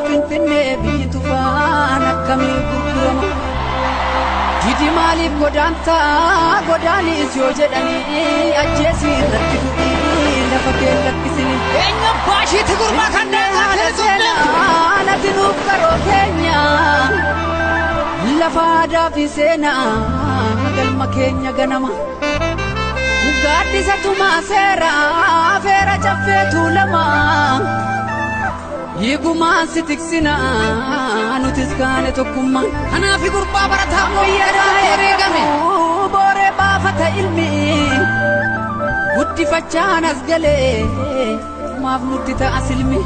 Finfinnee biyyi tufaan akkamiin gurgurama? Didi maaliif godaantaa godaanis yoo jedhanii ajjeesii irratti du'ii lafa kee lakkisini. Eenyu baashiitti gurbaa kan haala seenaa natti nuuf qaroo keenya lafa aadaa fi seenaa galma keenya ganama. Gaaddisa tumaa seeraa feera caffee tuulamaa. Hiikumaan si tiksinaa nutis kaane tokkummaa. Kanaaf gurbaa barataa biyya eegame. Booree baafata ilmi guddifachaan as galee maaf nutti ta'a silmi.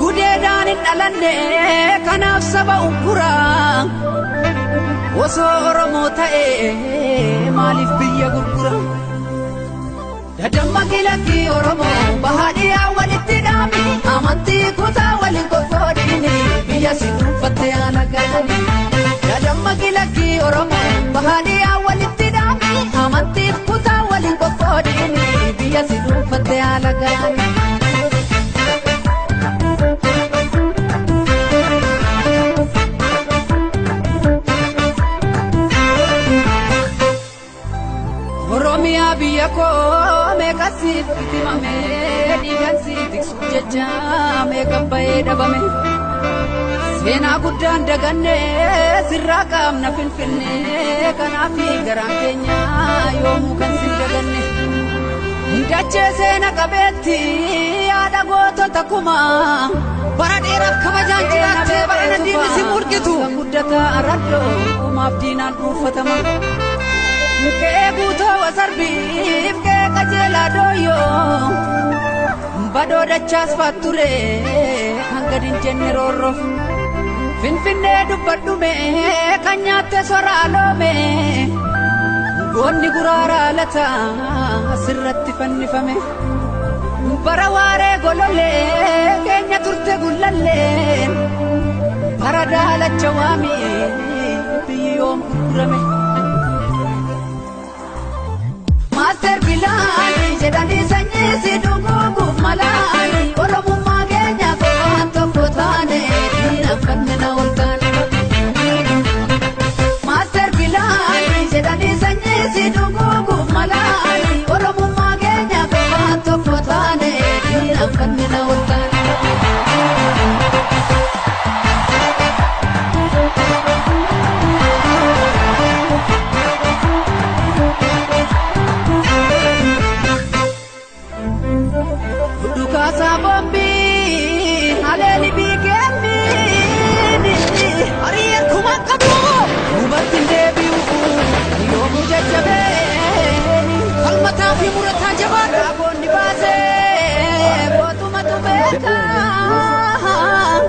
Gudeedaan hin dhalanne kanaaf saba ukkuraa. Osoo Oromoo ta'ee maaliif biyya gurgura? Dadamma kilakki Oromoo bahaadhiyaa walitti dhaami amantii kutaa waliin qoqqoodini biyya si dhuunfattee haala galani. Dadamma kilakki Oromoo bahaadhiyaa walitti dhaami amantii kutaa waliin qoqqoodini biyya si dhuunfattee haala galani. Oromiyaa biyya koo meeqa siif itimame dhiigaan si tiksuuf jecha meeqa bahee dhabame. Seenaa guddaan daganne sirraa qaamna Finfinnee kanaaf garaan keenya yoomuu kan si daganne. Dachee seena qabeetti yaada gootota kumaa. Bara dheeraaf kabajaan jiraattee bara diinni si murgitu. Guddataa araddoo maaf diinaan dhuunfatama. Kee guutoo wasarbiif kee qajeelaa dooyyoo badoo dachaas faatture kan gadi hin jenne roorroof. Finfinnee dubbadhume kan nyaatte soraa loome goonni guraaraa lata asirratti fannifame. Bara waaree golollee keenya turte gullallee bara daalacha waamii biyyi yoom gurgurame. Maaster Bilaani jedhanii sanyii si dhuguuguuf malaani Oromummaa keenya qofaan tokko taane diinaaf kanneen ol taane. Maaster Bilaani jedhanii sanyii si dhuguuguuf malaani Oromummaa keenya qofaan tokko taane diinaaf kanneen ol taane. Dhukaasa bombii haleeli biikeemmiini Ari'een kumaan qabu Duubatti hin deebi'u yoomuu jajjabeeni Falmataa fi murataa jabaadha. Raabonni baasee mootummaatu beekaa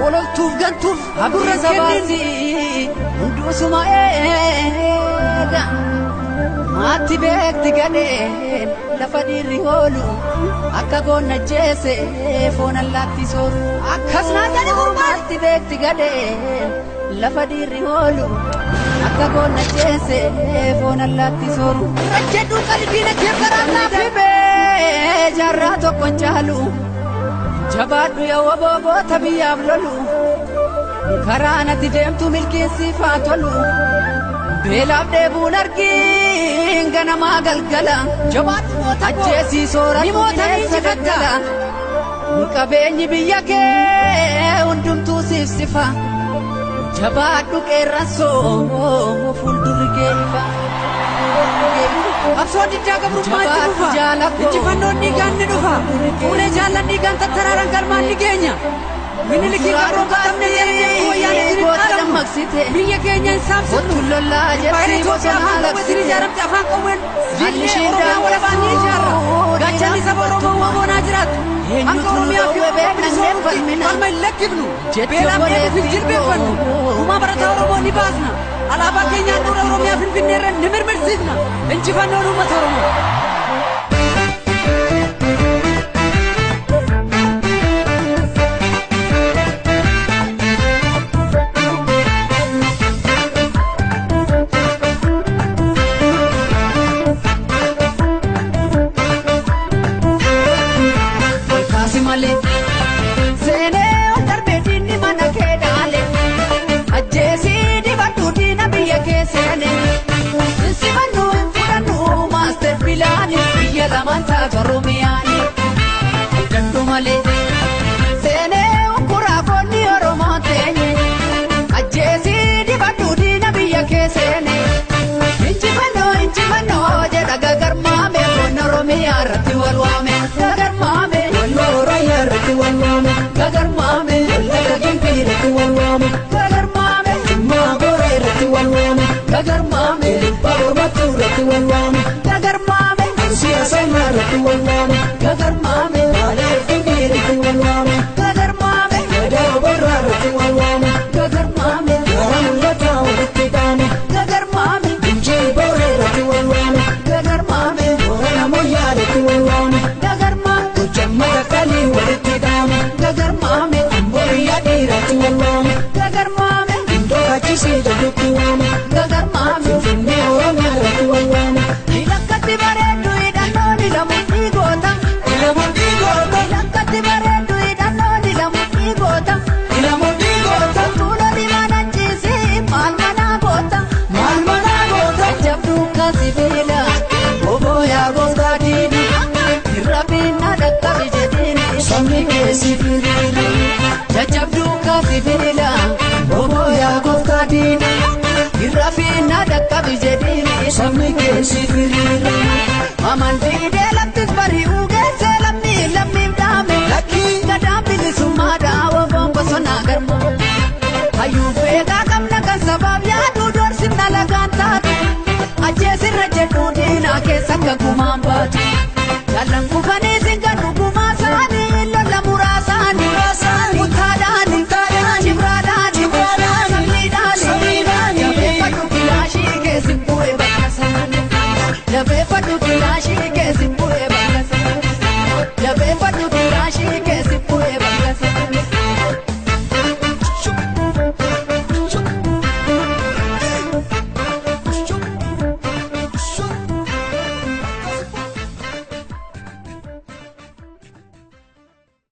Ololtuuf gantuuf gurra sabaasi hundusuma eega Maatti beekti gadheen lafa dhiirri hoolu akka goonna jeese foon allaatti sooru. Akkas naan jedhi gurbaan. Maatti beekti gadheen lafa dhiirri hoolu akka goonna jeese foon allaatti sooru. Rajjedhuu qalbiina kee garaan laafi. Dhibee jaarraa tokko hin caalu jabaadhu yaa woboota biyyaaf lolu karaa natti deemtu milkiinsiif haa tolu. Beelaaf dheebuun argiin ganamaa galgala. Jabaadhu moota koo. Ajjeesii soora Ni moota ni injifatta. Qabeenyi biyya kee hundumtuu siif sifa. Jabaadhu qeerransoo fuuldurri kee ifa. Qabsoon diddaa gabrummaa itti fufa. Injifannoon dhiigaan ni dhufa. Fuulee jaallan dhiigaan tattaraaran galmaan ni geenya. Miniliki gabroonfatamne jedhee wayyaanee goota biyya keenya hin saamsifnu. Ottu lollaa Impaayera jetti Itoophiyaa bosona afaan qawweetiin labsite. ijaaramte afaan qawween Haalli diinee Oromiyaa walabaan ni ijaarra. Gaachanni saba Oromoo waboonaa jiraatu. Hanga Eenyutu nu Oromiyaa fi dhowwe Oromoo beeknannee bilisoomutti falmina. falma hin lakkifnu. Jetti Beelaan obboleettii dheebuuf hin jilbeenfannu. Gumaa barataa Oromoo ni baasna. Alaabaa keenyaan dura Oromiyaa Finfinneerra ni mirmirsiifna. Injifannoon uummata Oromoo. Olkaasi malee seenee ol darbee diinni mana kee dhaale ajjeesii dibadhu diina biyya kee seene simannu hin fudhannu maaster pilaani biyya lamaan taatu Oromiyaani dadhu malee seenee ukkuraa foonni Oromoo teenye ajjeesii dibadhu diina biyya kee seene injifannoo injifannoo jedha gagarmaame foon Oromiyaa irratti wal waame gagarmaame. Oromiyaa irratti wal waame. Gagarmaame, Wallagga Gimbii irratti wal waame. gagarmaame, Jimmaa Gooree irratti wal waame. gagarmaame, Baabur Mattuu irratti wal waame. gagarmaame, Arsii Asallaa irratti wal waame. gagarmaame, Baalee Finfinnee irratti wal waame. gagarmaame, Gadaa Oborraa irratti wal waame. gagarmaame, Gaara mul'ataa walitti qaame. gagarmaame, Injii Booree irratti wal waame. gagarmaame, Boorana Moyyaa irratti wal waame. gagarmaame, Gojjamma Takkaalii walitti qaame. gagarmaame, Booyyaa dhiiratti wal waame. gagarmaame, Iddoo kaachisii jedhutti waame. gagarmaame. Finfinnee Oromiyaa irratti wal waame. Lakkatti bareeddu hidhannoon ilamu dhiigoota. Ilamuun dhiigoota. Lakkatti bareeddu hidhannoon ilamu dhiigoota. Ilamuun dhiigoota. Tuuloli mana ciisii maal manaa goota. Maal manaa goota. Jabduu kaasibiila obbo yaa gooftaa diina irra dhaqqabi jedhiini Sabni keessi firiira. jajjabduu kaasibiila obbo yaa gooftaa diina irra dhaqqabi jedhiini Sabni keessi firiira. Amantii laftis bari'uu geessee lammii lammiif dhaame Lakkii. gadaan bilisummaa dhaawaa bosonaa garma hayyuu beekaa qabna kan sabaaf yaaduu doorsifna lagaan taatu ajjeesirra jedhuu diinaa keessa akka gumaan baatu jaallan kufanii singannu